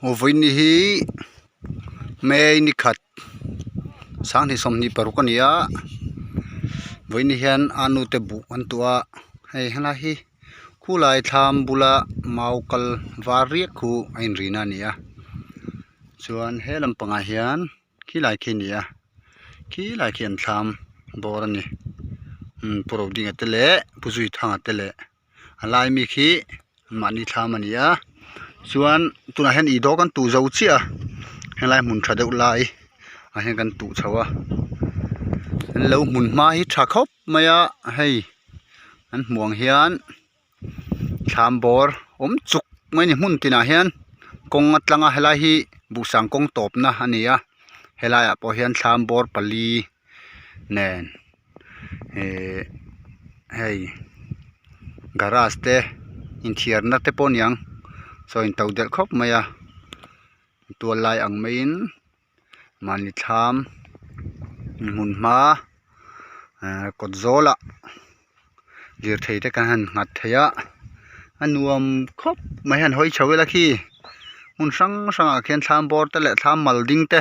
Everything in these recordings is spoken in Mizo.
Aw vawiin hi May ni khat sanghnih 26 a ni a vawiin hian a nute buh an tuah a hei helai hi khulai thlam bula mau kal var riak khu a inrina a ni a chuan he lampangah hian. Khilai khi a ni a khilai khi an thlam bawr a ni umm pu Rodinga te leh pu Zuithanga te leh a lai mi khi mahni thlam a ni a chuan tunah hian ih dawh kan tuh zo chiah a helai hmun tha deuh lai ah hian kan tuh chho a an lo hmun hma hi tha khawp mai a hei an hmuh ang hian. Thlam bawr awm chuk mai a ni hmun tinah hian kawng a tlang a helai hi buhsang kawng tawpna a ni a helaiah pawh hian thlam bawr pali nen ihh hei garage te inthiarna te pawh a niang saw in to delh khawp mai a tual lai ang maiin mahni thlam hmun hma ehh kawt zawl ah lirthei te kan han nghat thei a a nuam khawp mai han hawi chho ila khi hmun hrang hrang ah khian thlam bawr te leh thlam mal ding te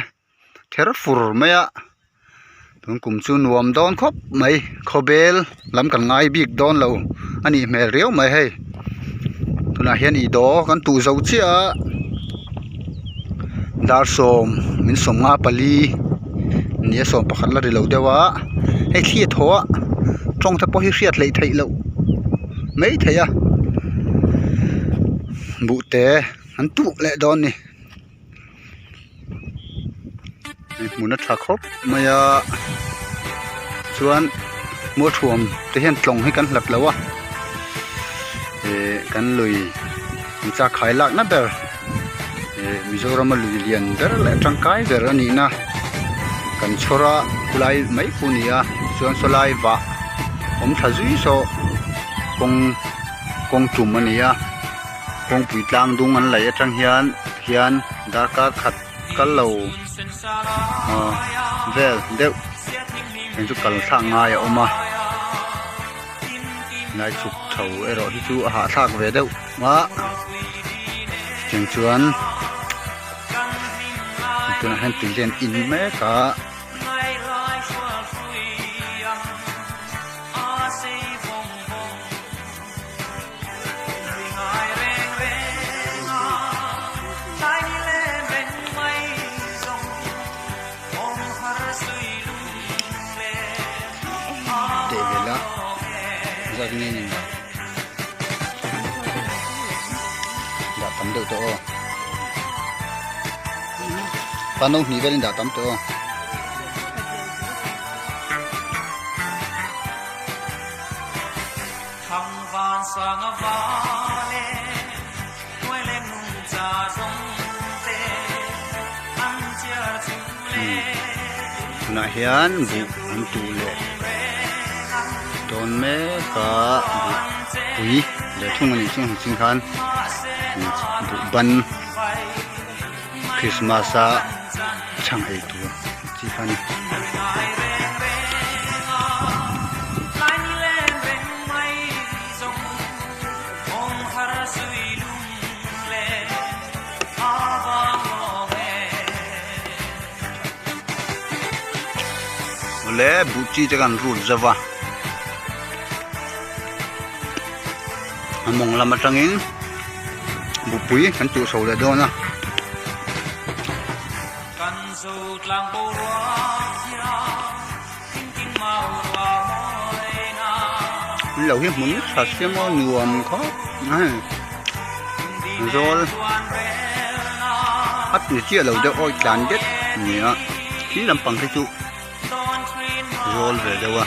kher fur mai a tun kum chu nuam dawn khawp mai khawbel lam kan ngai bik dawn lo a nih hmel riau mai hei tunah hian ih daw kan tuh zo chiah a dar sawm min 15 ni a 11 la ri lo deuh a hei thli a thaw a tawng te pawh hi hriat hleih theih loh mai thei a buh te an tuh leh dawn a ni. Hmun a tha khawp mai a chuan mualthuam te hian tlawng hi kan hlat lo a ih kan lui an chak khai lakna ber ih Mizoram a lui lian ber leh tangkai ber a nih na kan chhawr a khulai mai pawh a ni a chuan sawlai vah awm thla zui saw kawng kawng tum a ni a. Kawngpui tlang dung an laih atang hian hian darkar khat kal lo aw vel deuh eng chu kal thlak ngai a awm a lai chhuk chho erawh hi chu a hahthlak ve deuh a chutiang chuan tunah hian tui te an in mek a. Teh vel a zat nge ni dah tam deuh tawh aw pano hnih velin dah tam tawh aw. Tunah hian buh an tuh leh dawn mek a buh pui leh thung a nih chu heng ching khan buh ban Christmas a chhang ei tur chi kha a ni. Awle buh chi te kan rut zo va a mawng lam atangin buhpui kan tuh chho leh dawn a. Lo hi hmun tha sia maw nuam khawp mai zawl a tui chiah lo deuh awih tlan det a ni a khi lampang te chu zawl ve deuh a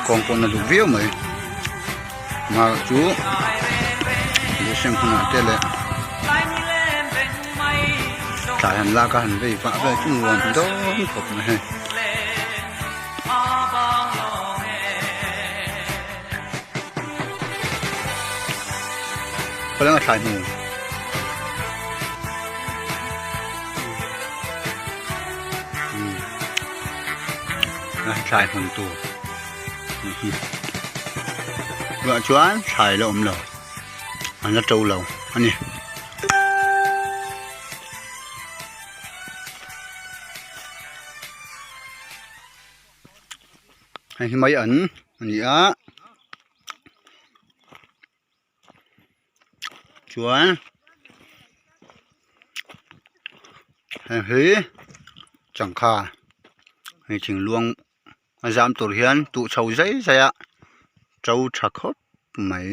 kawng pawh na duh viau mai mar chu hunah te leh. Tlai han lak a han vei vah vel chu nuam dawn khawp mai hei. Khaw leng a thlai hnu. A thlai hmun tur tunah chuan thlai la awm lo an la to lo a ni. Hei hi mai an a ni a chuan hei hi changkha hei thingluang a zam tur hian tuh chho zai zai a to tha khawp mai.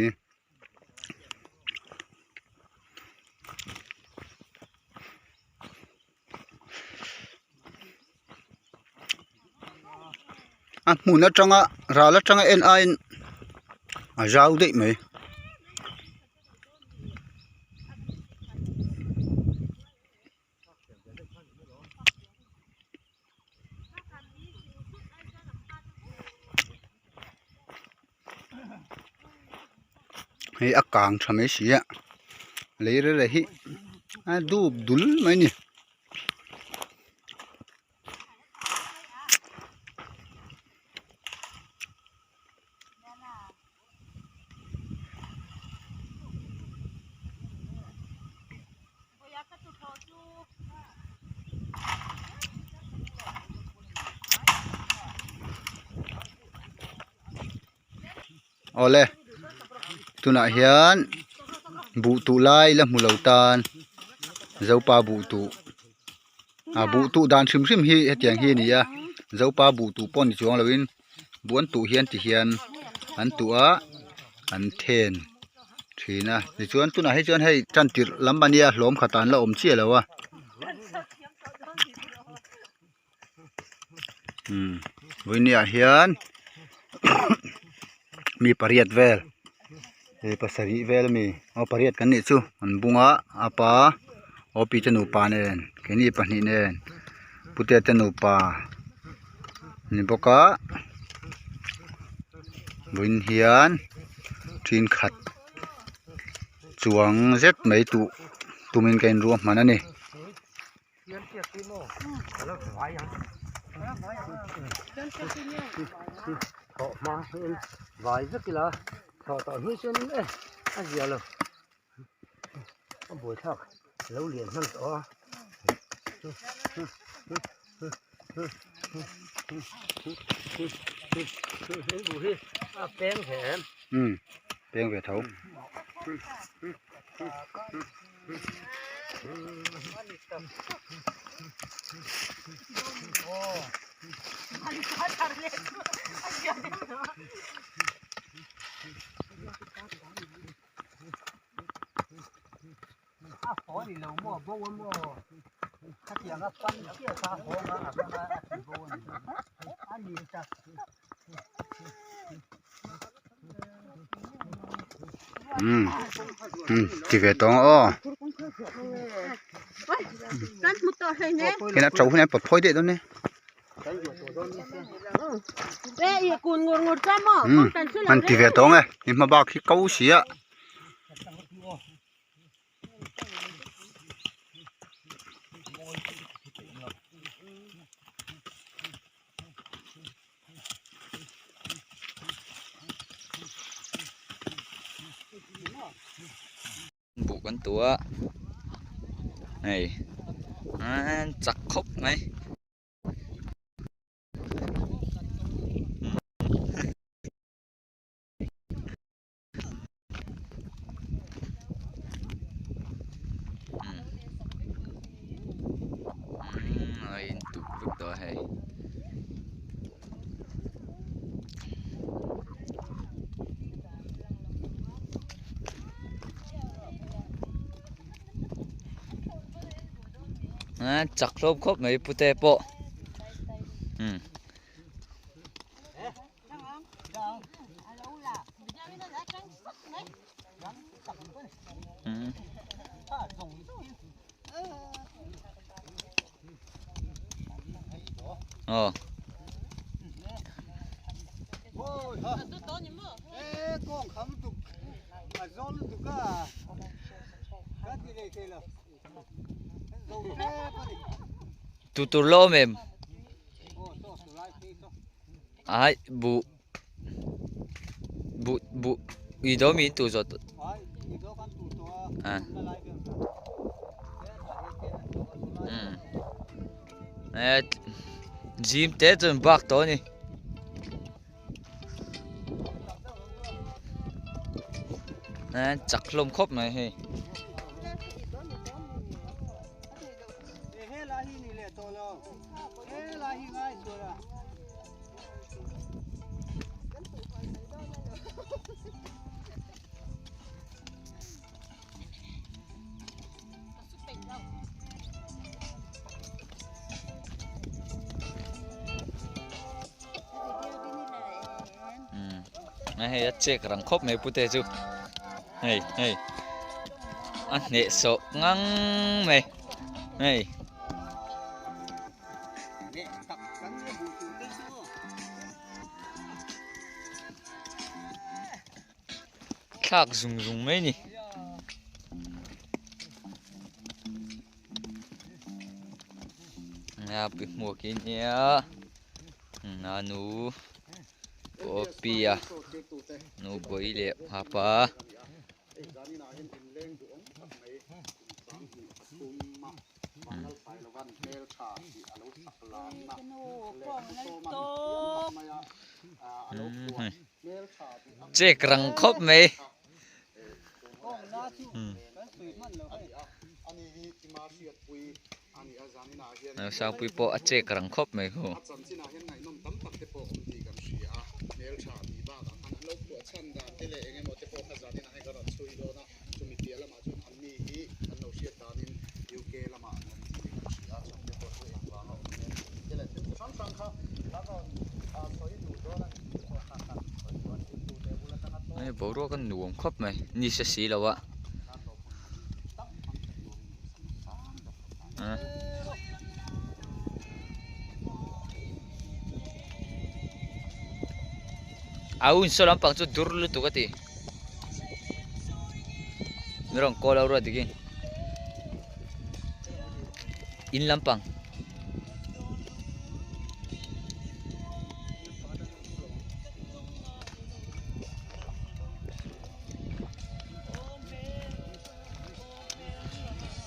A hmun atanga ral atanga en aiin a zau daih mai. Hei a kang tha mai si a lei rere hi a dup dul mai a ni. Awle tunah hian buh tuh lai la hmu lo tan zopa buh tuh ah buh tuh dan hrim hrim hi hetiang hi a ni a zopa buh tuh pawh ni chuang loin buh an tuh hian ti hian an tuh a an then thin a tichuan tunah hi chuan hei tan tirh lam a nia hlawm khatah an la awm chiah lo a umm vawinia hian mi pariat vel mi pasarih vel ami aw pariat kan nih chu an bung a a pa aw pi te nupa nen keini pahnih nen pute te nupa ni bawk a vawiin hian thenkhat chuang zet mai tuh tumin ka inruahman a ni. Peng ve tho. Ti ve tawng aw hena to hun a pawt phawi daih dawn e an ti ve tawng e i hma bak hi ko si a. Buh kan tu a hei chak khawp mai. A in tuk vek tawh a hei. A chak hlawm khawp mai pute pawh umm. Ờ. Tu tur lawm em? Ai bu bu bu i do min tu zawt à um e gym te chuan bak tawh a ni. Chak hlawm khawp mai hei. Hei a chek rang khawp mai pute chu hei hei a hneh sawh ngang mai hei. Thlak zung zung mai ni. Nia pi hmuak in nia nanu pawh a nu bawi leh hapa. Chek rang khawp mai. Nausangpui pawh a chek rang khawp mai khu. Hei boruak a nuam khawp mai ni se si lo a a hun saw lampang chu dur lutuk a ti. Mi rawn call a ruat dikin in lampang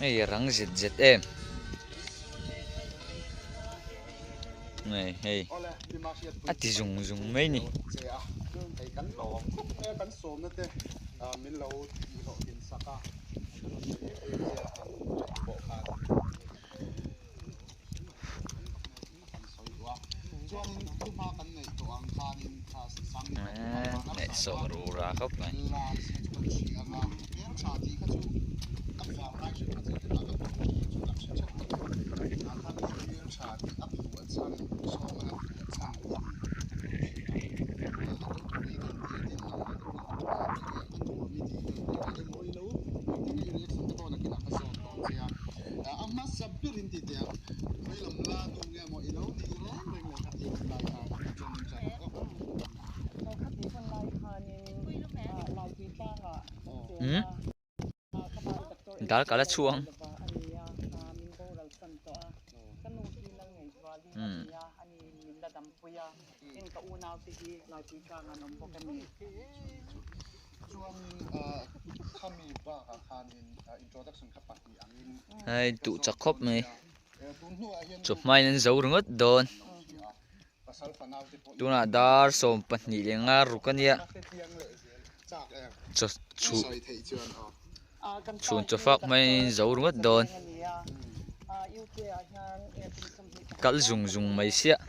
hei rang zet zet em hei hei a ti zung zung mai ni. Hnehsawh rura khawp mai. Dal kala chhuang Hei duh chak khawp mai chawhmain an zo ringawt dawn tunah dar 12 leh nga ruk a nia chaw chhu chhun chaw fak maiin zo ringawt dawn kal zung zung mai siah.